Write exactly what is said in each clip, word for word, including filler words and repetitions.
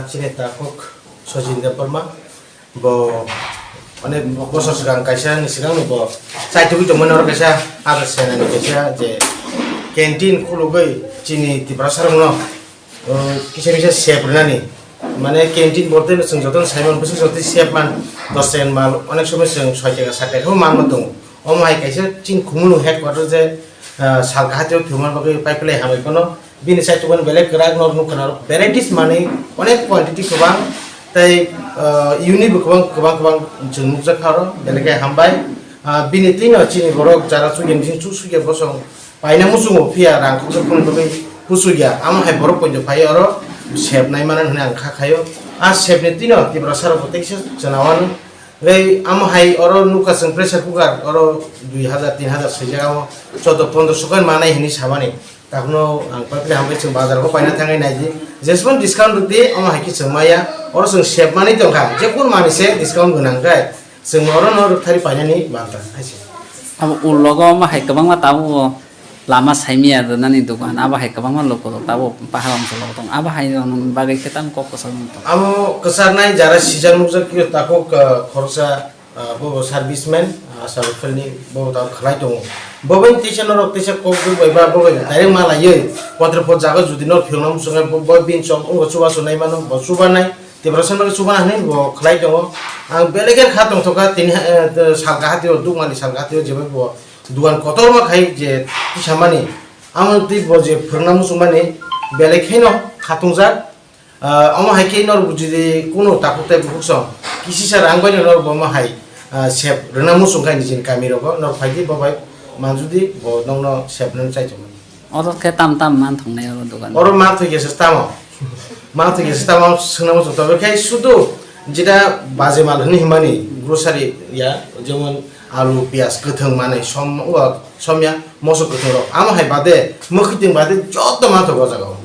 Chini takhuk Sachin Debbarma, bo onek bosor swkang kaisa ni swkang ni bo chaitugwi tongmani oro kaisa agar senani kaisa je canteen khulugwi chini Tiprasa rokno, uh, kisa kisa sep rwnani. Mane canteen bolte no chwng jotono saiman bwswk jotoi sep man dos taka mal onek somoi chwng soi taka sat taka man tongo. Omo hai kaisa chini Khumulwng headquarter je, ah, salka hatio thwngma bagwi pipeline hamwi phano bini side o belai kwrak nor nukha naro varieties manwi onek quantity kwbang tei, ah, unit bo kwbang kwbang kwbang chwng nukjakha oro belai khe hambai. Ah, bini twino chini borok jara chukya bising chuk sukya bosong paina muchungo phiya rang khoksa phone bagwi pusukya amo hai borok poito phai oro sep nai mano hwnwi ang kha khaio. Ah, sep ni twino Tiprasa rok bo teisa chwnaoano. Tei amo hai oro nukha chwng pressure cooker oro dui hazar tin hazar swijak amo chaudo pondro so khe manai hinwi samani. Takhno ang pipeline hambai chwng bazar o paina thangwi naidi. Jesman discount rwdi omo hai khe chwng maya. Oro chwng sep manwi tongkha. Je kun manwi se discount gwnang khe chwng oro no rwkthari painani banta hai se. Abo ulogo omo hai kwbangma tabuk. Lama saimaya rwnani dogan, abo hai kwbangma lukurok tabuk pahar omcholo tong, abo hai rokni bagwi khe tamo kok kwchangma tong. Amo kwcharnai jara sijak nukjak khe takhuk, ah, khoroksa, ah, bo bo serviceman, ah, Asha Rifle ni bo tamo khlai tongo. Bo bai teisa norok teisa kok bai ba bo bai direct ma laiwi kotor pot jaga judi nor phiyokna muchungo bo, bo bin chok wngkha chubachu nai mano bo chubanai Tiprasa no chubanai hinwi bo khlai tongo. Ang belai khe kha tongthokha tini, eh, salka hatio dukmani salka hatio jebai bo Dugan kotorma khai je tisamani, amo twi bo je phwrwngna muchungmani belai kheno khatungjak. Ah, omo hai khe norok jodi kunu takhuk tei bukhuk song kisisa rang bai norok bo omo hai, ah, sep rwna muchung khai nijini kami rogo norok phai di bo bai manjudi bo nokno sep rwna chai tongmani. Oro khe tam tam man thongnai oro dogan. Oro ma thwi khe se tamo. Ma thwi khe se tamo swngna muchung tobe khe sudu jeta baje mal hwnwi himani grocery ya jemon alu, piyaj, kwthwng manwi som, o, somya, moso kwthwng rok. Amo hai bade, mwkhwtwng bade joto manthogo o jaga o.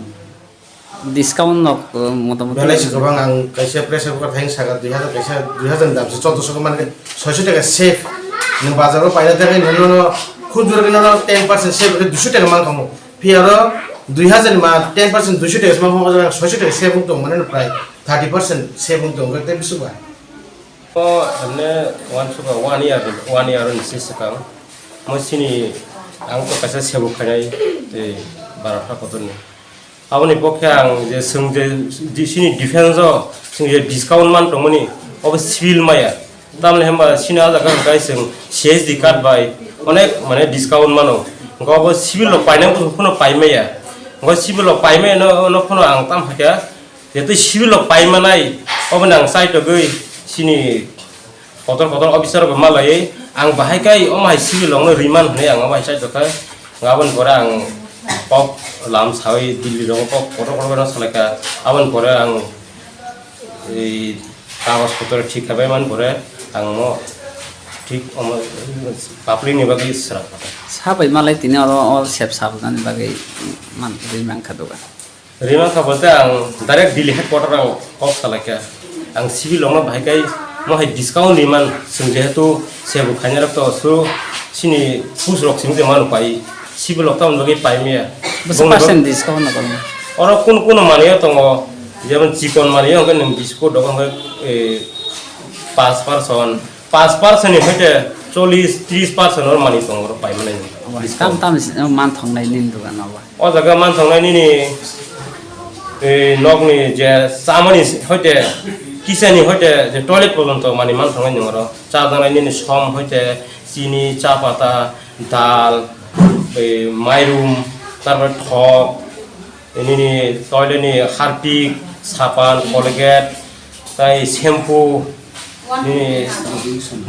Discount nok, uh, motamoti. Belai se kwbang ang kaisa pressure cooker thaing saka dui hazar kaisa dui hazar ni dam se chaudo so mane soiso taka save. Nwng bazar o paina thangwi nwng nono khujur nono ten percent save khe duiso taka mankha mo. Phiya oro dui hazar ni ma ten percent duiso taka se mankha mo, o jaga soiso taka save wng tong mane prai thirty percent save wng tong khe tei bwswk ba. O emne uansukha one year, one year ni se swkang. Mo chini ang to kaisa sebuk khainai, tei barapha kotorni. Aboni pokhe ang je chwng je di-, chini defense o chwng je discount man tongmani, obo civil maya. Tamni hwnba chini ah jaga hwnkhe chwng C S D card bai onek mane discount mano. Hwnkhe obo civil rok painai phano paimaya. Hwnkhe civil rok paimaya no, no phano ang tam hakhe. Jeto civil rok paimanai, obo nang chaitogwi chini kotor kotor officer rok malaiwi ang bahai kai omo hai civil rokno riman hwnwi ang omo hai chaitokha. Aboni pore ang kok lam sawi Delhi rogo kok kotor kotor no salaikha. Aboni pore ang ei kagoj potor thik khabai mani pore ang no thik omo public ni bagwi srang kha. Sabai malai tini oro o sep sabnani bagwi man, ri mankha dogan. Rima kha bolte ang direct Delhi headquarter ang kok salaikha. Ang civil rokno bahai kai mo hai discount riman chwng jehetu sebo khainai rok to su chini pus rok simi de manu pai civil rok tamoni bagwi pai maya. Bwswk percent discount no kok? Oro kun kun manwi tongo, jemon chikon manwi hwnkhe nwng biscuit rok hwnkhe, eh, panch percent. Panch percent ni hoite chollish tris percent or mani tongo oro paimani. Tam tam si, eh, man thongnai nini dogan o ba? O jaga man thongnai nini, eh, nokni je chamani hoite, kitchen ni hoite je toilet porjonto mani man thongnai nini oro. Chajaknai nini som hoite chini, cha pata, dal, eh, mairum, tarpore thok, nini toilet ni harpik, sapan, Colgate, tai shampoo, nini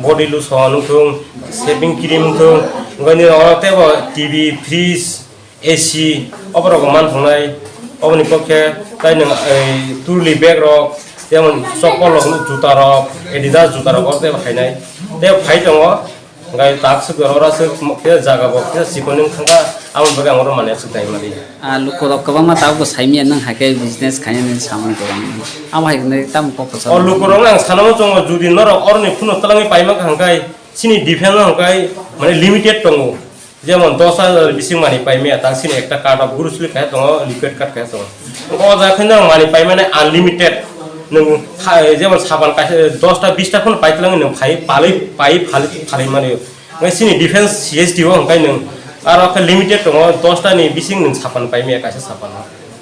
body lotion wngthung, shaving cream wngthung, wngkha nini oro teibo T V, fridge, A C, oborok man thongnai, oboni pokhe tai nwng, eh, turli bag rok, jemon choppol rok, juta rok, Adidas juta rok, oro teibo khainai, tei phai tongo. Hwnkhe tak swk oro aswk khe jaga bo khe chikon wng thangkha, aboni bagwi ang oro mani aswk nai mani. Ah, lukurok kwbangma tabukbo saimanya nwng hai khe business khainani samung kwbang. Abo hai hwnwi tamo kok kwcharo. O lukurokno ang sanama chongo, judi norok oroni phunuk twlangwi paima kha hwnkhe chini defense o hwnkhe mane limited tongo. Jemon dos hajar bising mani paimaya, tak chini ekta card of grocery khe tongo, liquid card khe tongo. O jaga khe norok mani paimani unlimited. Nwng pha-, jemon sapan kaisa dosta bista phano pai twlangwi nwng phai palwi, pai phal-, phalwi mani. Ngai sini defense C S D o hwnkhe nwng aro khe limited tongo, dosta ni bising nwng sapan pai maya kaisa sapan.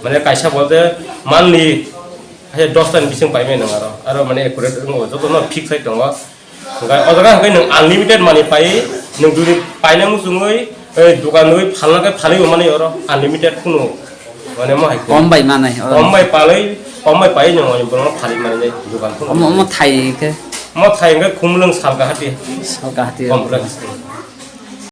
Mane kaisa bolte monthly kaisa dosta ni bising pai maya nwng aro. Aro mane accurate wngo, joto no fix hai tongo. Hwnkhe o jaga hwnkhe nwng unlimited mani pai, nwng jodi paina muchungwi, ei, dukan rwi phalna khe phalwi mani oro unlimited khunu. Mane mo hai khe. Kom bai manai, oro. Kom bai palwi, kom bai pai nwng mani borokno phalwi mani dukan khunu. Omo, omo thai khe? Mo thai hwnkhe Khumulwng Salkahati. Salkahati. Complex.